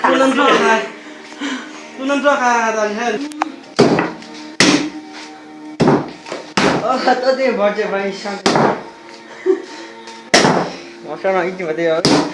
Tus no nrog, tus no nrog tas. Tuaj tej vov tseem pais sab, vov sab no ib tsis mas tej.